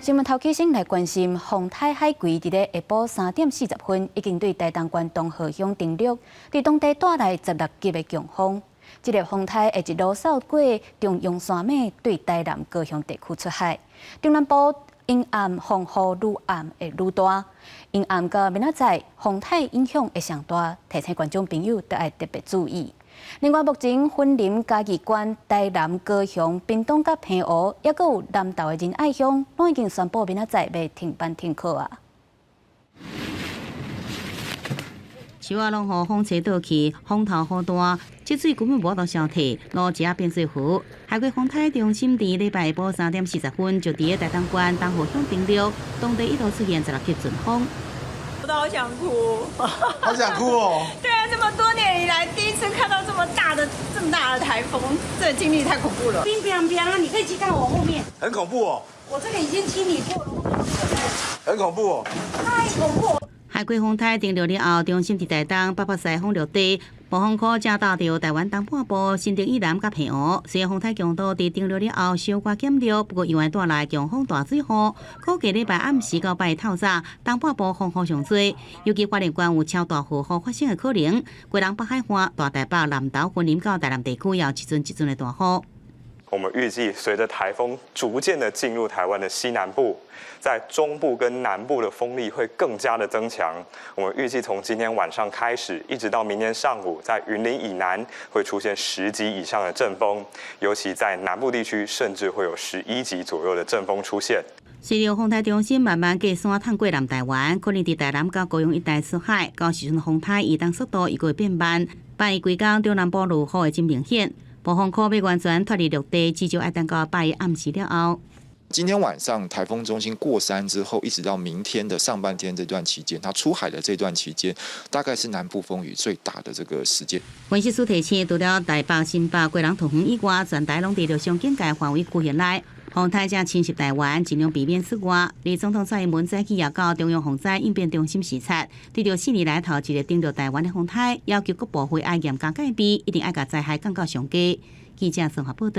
新聞頭起先來關心，風颱海葵佇咧下晡3點40分已經對台東縣東河鄉登陸，佇當地帶來16級的強風。這個風颱會一路掃過中央山脈，對台南、高雄地區出海。中南部陰暗風雨愈暗會愈大，陰暗到明仔載風颱影響會上大，提醒觀眾朋友都愛特別注意。另外，目前雲林、嘉義縣、台南、高雄、屏東佮澎湖，抑閣有南投的仁愛鄉，攏已經宣布明仔載欲停班停課啊。樹仔攏予風吹倒去，風頭雨大，積水根本無法度消退，路一下變做河。海葵風颱中心佇禮拜下晡3點40分就佇咧台東縣東河鄉登陸，當地一度出現16級陣風。我都好想哭，好想哭哦！對啊，這麼多年以來第一次看到這麼大的、這麼大的颱風，這個經歷太恐怖了。冰冰冰啊！你可以去看我後面，很恐怖哦。我這個已經清理過了，很恐怖哦，太恐怖。海葵風颱登陸了後，中心佇台東北北西風落地，暴風區正到著台灣東半部、新竹以南佮澎湖。雖然風颱強度佇登陸了後小可減弱，不過猶原帶來強風大水雨。估計禮拜暗時到拜透早，東半部風雨上濟，尤其花蓮縣有超大豪雨發生的可能。基隆北海岸、大台北、南投、雲林到台南地區也有一陣一陣的大雨。我們預計隨着颱風逐漸的進入台灣的西南部，在中部跟南部的風力會更加的增強。我們預計從今天晚上開始，一直到明天上午，在雲林以南會出現10級以上的陣風，尤其在南部地區，甚至會有11級左右的陣風出現。隨著風颱中心慢慢過山探過南台灣，可能佇台南到高雄一帶出海，到時陣風颱移動速度又閣會變慢，拜一規工中南部落雨會真明顯。暴風區欲完全脫離陸地，至少愛等到拜一暗時了後。今天晚上颱風中心過山之後，一直到明天的上半天這段期間，它出海的這段期間，大概是南部風雨最大的這個時間。分析師提醒，除了台北、新北、基隆、桃園以外，全台攏佇熱上警戒範圍區域內，風颱正侵襲台灣，盡量避免出外。而總統蔡英文早起也到中央防災應變中心視察，對著4年來頭一个登陸台灣的風颱，要求各部會愛嚴加戒備，一定愛共災害降到上低。記者綜合報道。